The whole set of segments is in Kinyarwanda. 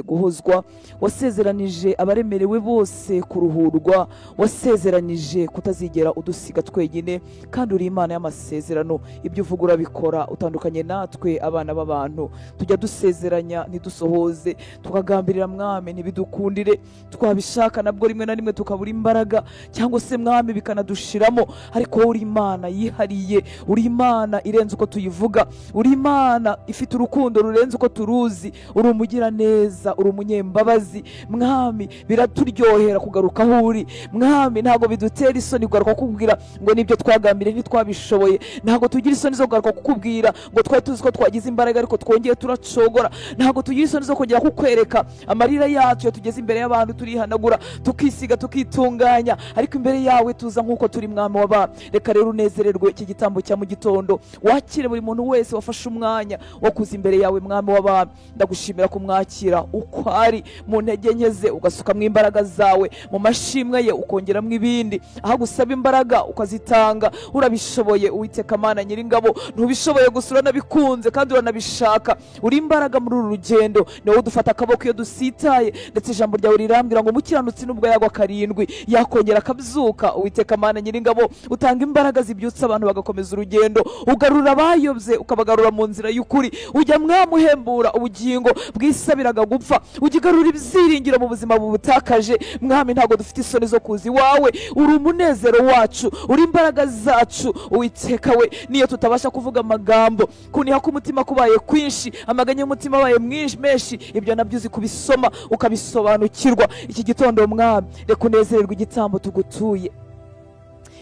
Guhozwa, wasezeranije abaremerewe bose kuruhurwa, wasezeranije kutazigera udusiga twenyine, kandi uri Imana y'amasezerano. Ibyo uvuga urabikora, utandukanye natwe abana b'abantu. Tujya dusezeranya ntidusohoze, tukagambirira Mwami ntibidukundire, twabishaka nabwo rimwe na rimwe tukabura imbaraga, cyangwa se Mwami bikanadushiramo. Ariko wowe uri Imana yihariye, uri Imana irenze uko tuyivuga, uri Imana ifite urukundo rurenze uko turuzi, uri umugiraneza, uri umunyembabazi. Mwami, biraturyohera kugaruka aho uri. Mwami, ntabwo bidutera isoni kugaruka kukubwira ngo nibyo twagambiriye ntitwabishoboye. Ntabwo tugira isoni zo kugaruka kukubwira ngo twari tuzi ko twagize imbaraga ariko twongeye turacogora. Ntabwo tugira isoni zo kongera kukwereka amarira yacu iyo tugeze imbere y'abantu, turihanagura, tukisiga, tukitunganya, ariko imbere yawe tuza nk'uko turi, Mwami w'abantu. Reka rero unezererwe iki gitambo cya mu gitondo, wakire buri muntu wese wafashe umwanya wo kuza imbere yawe, Mwami w'abantu. Ndagushimira kumwakira uko ari, mu ntege nke ze ugasukamo imbaraga zawe, mu mashimwe ye ukongeramo ibindi, aho gusaba imbaraga ukazitanga. Urabishoboye Uwiteka Mana Nyiringabo, ntubishoboye gusa, uranabikunze kandi uranabishaka. Uri imbaraga muri uru rugendo, ni wowe udufata akaboko iyo dusitaye, ndetse ijambo ryawe rirambwira ngo umukiranutsi nubwo yagwa karindwi yakongera akabyuka. Uwiteka Mana Nyiringabo, utanga imbaraga zibyutsa abantu bagakomeza urugendo, ugarura abayobye ukabagarura mu nzira y'ukuri, ujya mwamuhembura ubugingo bwisabiraga gupfa, ujya ugarura ibyiringiro mu buzima bubutakaje. Mwami, ntabwo dufite isoni zo kuza iwawe, uri umunezero wacu, uri imbaraga zacu. Uwiteka we, niyo tutabasha kuvuga amagambo, kuniha k'umutima kubaye kwinshi, amaganya y'umutima abaye mwinshi menshi, ibyo nabyo uzi kubisoma ukabisobanukirwa. Iki gitondo Mwami, reka unezererwe igitambo tugutuye.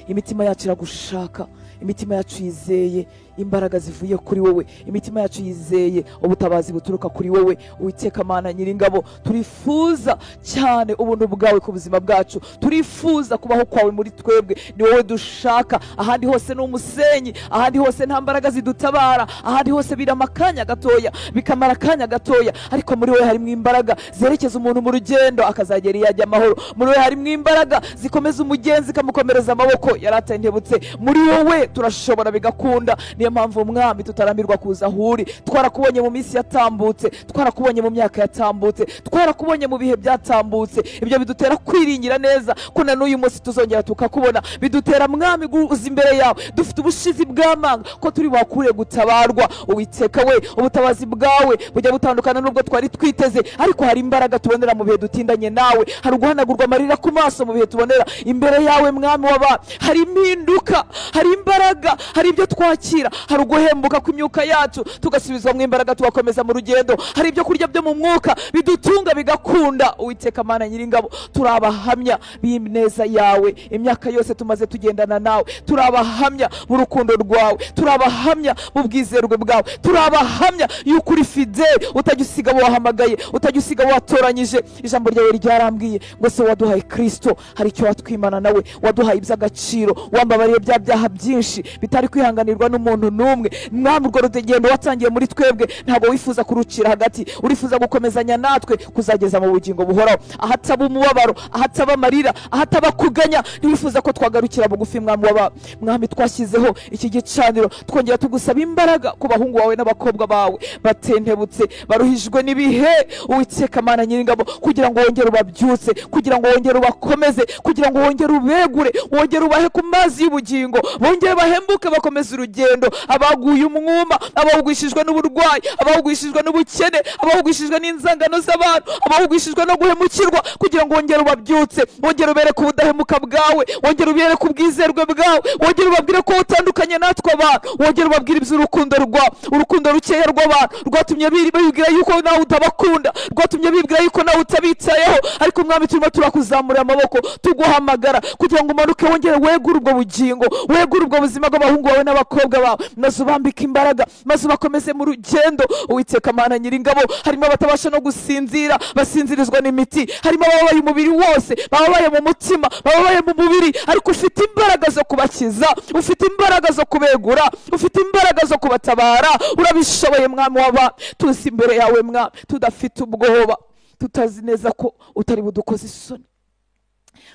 Imitima yacu iragushaka, imitima yacu yizeye imbaraga zivuye kuri wowe, imitima yacu yizeye ubutabazi buturuka kuri wowe. Uwiteka Mana Nyiringabo, turifuza cyane ubuntu bwawe ku buzima bwacu, turifuza kubaho kwawe muri twebwe. Ni wowe dushaka, ahandi hose ni umusenyi, ahandi hose nta mbaraga zidutabara, ahandi hose birama akanya gatoya, bikamara akanya gatoya, ariko muri wowe harimo imbaraga zerekeza umuntu mu rugendo akazagera iyo ajya amahoro. Muri wowe harimo imbaraga zikomeza umugenzi ikamukomereza amaboko yaratentebutse. Muri wowe turashobora bigakunda. Niyo mpamvu Mwami tutarambirwa kuza aho uri. Twarakubonye mu minsi yatambutse, twarakubonye mu myaka yatambutse, twarakubonye mu bihe byatambutse. Ibyo bidutera kwiringira neza ko na n'uyu munsi tuzongera tukakubona. Bidutera Mwami guza imbere yawe dufite ubushizi bw'amanga ko turi bakure gutabarwa. Uwiteka we, ubutabazi bwawe bujya butandukana n'ubwo twari twiteze, ariko hari imbaraga tubonera mu bihe dutindanye nawe, hari uguhanagurwa amarira ku maso mu bihe tubonera imbere yawe Mwami w'abantu. Hari impinduka, hari imbaraga, hari ibyo twakira, hari uguhembuka kw'imyuka yacu tugasubizwamo imbaraga tugakomeza mu rugendo, hari ibyo kurya byo mu mwuka bidutunga bigakunda. Uwiteka Mana Nyiringabo, turi abahamya b'ineza yawe imyaka yose tumaze tugendana nawe, turi abahamya b'urukundo rwawe, turi abahamya b'ubwizerwe bwawe, turi abahamya y'uko uri fidele, utajya usiga abo wahamagaye, utajya usiga abo watoranyije. Ijambo ryawe ryarambwiye ngo se waduhaye Kristo, hari icyo watwimana nawe, waduhaye iby'agaciro, wambabariye bya byaha byinshi bitari kwihanganirwa n'umuntu n'umwe. Mwami, urwo rugendo watangiye muri twebwe ntabwo wifuza kurucira hagati, urifuza gukomezanya natwe kuzageza mu bugingo buhoraho. Ahataba umubabaro, ahataba amarira, ahataba kuganya, ntiwifuza ko twagarukira bugufi. Mwami w'abantu, Mwami, twashyizeho iki gicaniro, twongera tugusaba imbaraga ku bahungu bawe n'abakobwa bawe batentebutse, baruhijwe n'ibihe. Uwiteka Mana Nyiringabo, kugira ngo wongere ubabyutse, kugira ngo wongere ubakomeze, kugira ngo wongere ubegure, wongere ubahe ku mazi y'ubugingo, bongere bahembuke bakomeze urugendo. Abaguye umwuma, abahugishijwe n'uburwayi, abahugishijwe n'ubukene, abahugishijwe n'inzangano z'abantu, abahugishijwe no guhemukirwa, kugira ngo wongere ubabyutse, wongere ubereke ubudahemuka bwawe, wongere ubereke ubwizerwe bwawe, wongere ubabwire ko utandukanye natwe abantu, wongere ubabwire iby'urukundo rwawe, urukundo rukeya rw'abantu rwatumye bibwira yuko nawe utabakunda, rwatumye bibwira yuko nawe utabitayeho. Ariko Mwami, turimo turakuzamurira amaboko, tuguhamagara kugira ngo umanuke wongere wegure ubwo bugingo, wegure ubwo buzima bw'abahungu bawe n'abakobwa bawe, maze ubambike imbaraga, maze ubakomeze mu rugendo. Uwiteka Mana Nyiringabo, harimo abatabasha no gusinzira, basinzirizwa n'imiti, harimo ababaye umubiri wose, bababaye mu mutima, bababaye mu mubiri, ariko ufite imbaraga zo kubakiza, ufite imbaraga zo kubegura, ufite imbaraga zo kubatabara. Urabishoboye Mwami w'abantu. Tuzi imbere yawe Mwami tudafite ubwoba, tutazi neza ko utari budukoze isoni,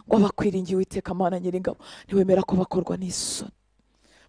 ngo abakwiringiye Uwiteka Mana Nyiringabo ntiwemera ko bakorwa n'isoni.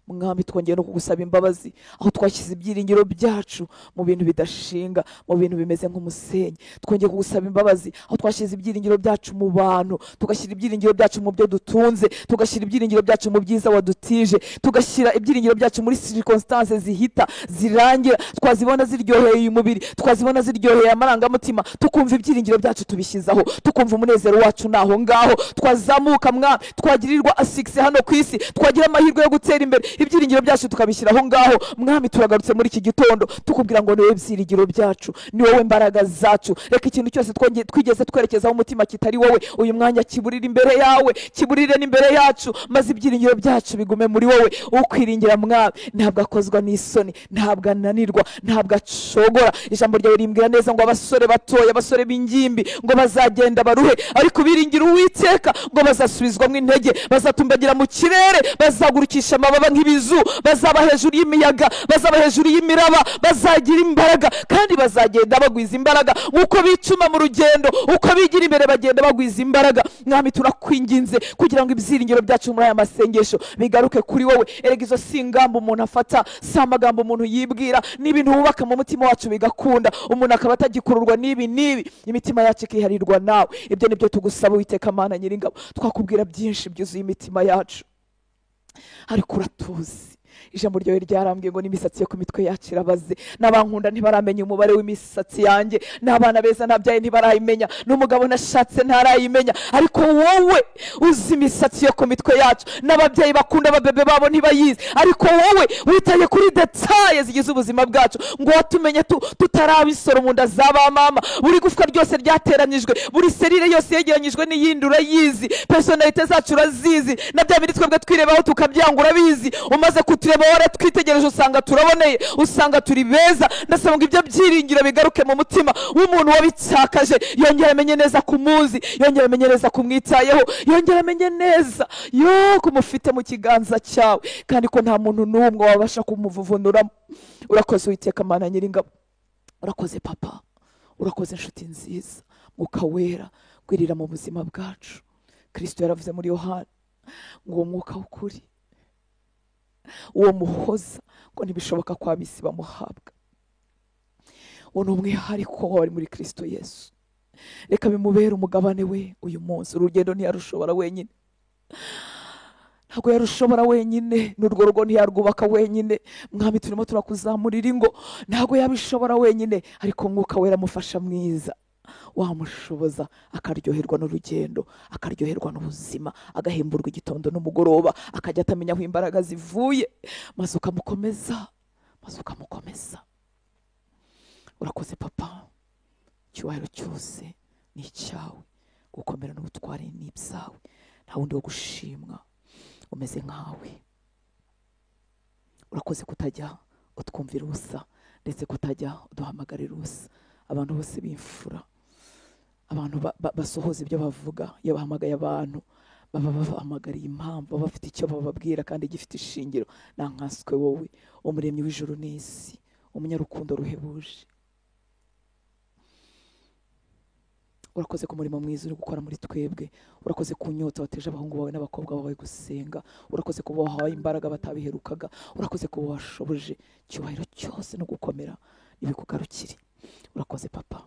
Mwami, twongeye no kugusaba imbabazi aho twashyize ibyiringiro byacu mu bintu bidashinga, mu bintu bimeze nk'umusenyi. Twongeye kugusaba imbabazi aho twashyize ibyiringiro byacu mu bantu, tugashyira ibyiringiro byacu mu byo dutunze, tugashyira ibyiringiro byacu mu byiza wadutije, tugashyira ibyiringiro byacu muri circumstances zihita zirangira, twazibona ziryoheye umubiri, twazibona ziryoheye amarangamutima, tukumva ibyiringiro byacu tubishyizaho, tukumva umunezero wacu naho ngaho. Twazamuka Mwami, twagirirwa asikisi hano ku isi, twagira amahirwe yo gutera imbere, ibyiringiro byacu tukabishyira aho ngaho. Mwami, turagarutse muri iki gitondo tukubwira ngo ni wowe byiringiro byacu, ni wowe mbaraga zacu. Reka ikintu cyose twigeze twerekezaho umutima kitari wowe, uyu mwanya kiburire imbere yawe, kiburire n'imbere yacu, maze ibyiringiro byacu bigume muri wowe. Ukwiringira Mwami ntabwo akozwa n'isoni, ntabwo ananirwa, ntabwo acogora. Ijambo ryawe rimbwira neza ngo abasore batoya, abasore b'ingimbi ngo bazagenda baruhe, ariko biringira Uwiteka ngo bazasubizwamo intege, bazatumbagira mu kirere, bazagurukisha amababa nk'ibizu, bazaba hejuru y'imiyaga, bazaba hejuru y'imiraba, bazagira imbaraga kandi bazagenda bagwiza imbaraga. Uko bicuma mu rugendo, uko bigira imbere bagenda bagwiza imbaraga. Mwami, turakwinginze kugira ngo ibyiringiro byacu muri aya masengesho bigaruke kuri wowe. Erega izo si ingamba umuntu afata, si amagambo umuntu yibwira, ni ibintu wubaka mu mutima wacu bigakunda, umuntu akaba atagikururwa n'ibi n'ibi, imitima yacu ikiharirwa nawe. Ibyo nibyo tugusaba Uwiteka Mana Nyiringabo. Twakubwira byinshi byuzuye imitima yacu, ariko uratuzi. Ijambo ryawe ryarambwiye ngo n'imisatsi yo ku mitwe yacu irabaze, n'abankunda ntibaramenya umubare w'imisatsi yanjye, n'abana beza nabyaye ntibarayimenya, n'umugabo nashatse ntarayimenya, ariko wowe uzi imisatsi yo ku mitwe yacu. N'ababyeyi bakunda ababebe babo ntibayizi, ariko wowe witaye kuri detaye zigize ubuzima bwacu, ngo watumenye tutarabisoro mu nda za ba mama. Buri gufwa ryose ryateranyijwe, buri serire yose yegeranyijwe n'iyindi urayizi, personalite zacu urazizi, na bya bindi twebwe twirebaho tukabyanga urabizi. Umaze kutureba waratwitegereje usanga turaboneye, usanga turi beza. Ndasaba ngo ibyo byiringiro bigaruke mu mutima w'umuntu wabitsakaje, yongera amenye neza kumuzi, yongera amenye neza kumwitayeho, yongera amenye neza yo kumufite mu kiganza cyawe, kandi ko nta muntu n'umwe wabasha kumuvuvunuramo. Urakoze Uwiteka Mana Nyiringabo, urakoze Papa, urakoze inshuti nziza. Mwuka Wera gwirira mu buzima bwacu. Kristo yaravuze muri Yohana ngo uwo mwuka w'ukuri, uwo muhoza, ngo ntibishoboka ko ab'isi bamuhabwa. Uwo ni umwihariko wari muri Kristo Yesu. Reka bimubere umugabane we uyu munsi. Urugendo ntiyarushobora wenyine, ntabwo yarushobora wenyine, n'urwo rugo ntiyarwubaka wenyine. Mwami, turimo turakuzamurira ingo, ntabwo yabishobora wenyine, ariko Mwuka Wera amufasha mwiza wamushoboza akaryoherwa n'urugendo, akaryoherwa n'ubuzima, agahemburwa igitondo n'umugoroba, akajya atamenya aho imbaraga zivuye, maze ukamukomeza, maze ukamukomeza. Urakoze Papa, icyubahiro cyose ni icyawe, gukomera n'ubutwari ni ibyawe, nta wundi wo gushimwa umeze nkawe. Urakoze kutajya utwumvira ubusa, ndetse kutajya uduhamagarira ubusa. Abantu bose b'imfura, abantu basohoza ibyo bavuga, iyo bahamagaye abantu baba babahamagariye impamvu, baba bafite icyo bababwira kandi gifite ishingiro. Nankaswe wowe umuremyi w'ijuru n'isi, umunyarukundo ruhebuje. Urakoze ku murimo mwiza uri gukora muri twebwe, urakoze ku nyota wateje abahungu bawe n'abakobwa bawe gusenga, urakoze kuba wahaye imbaraga batabiherukaga, urakoze kuba washoboje. Icyubahiro cyose no gukomera nibikugarukire. Urakoze Papa.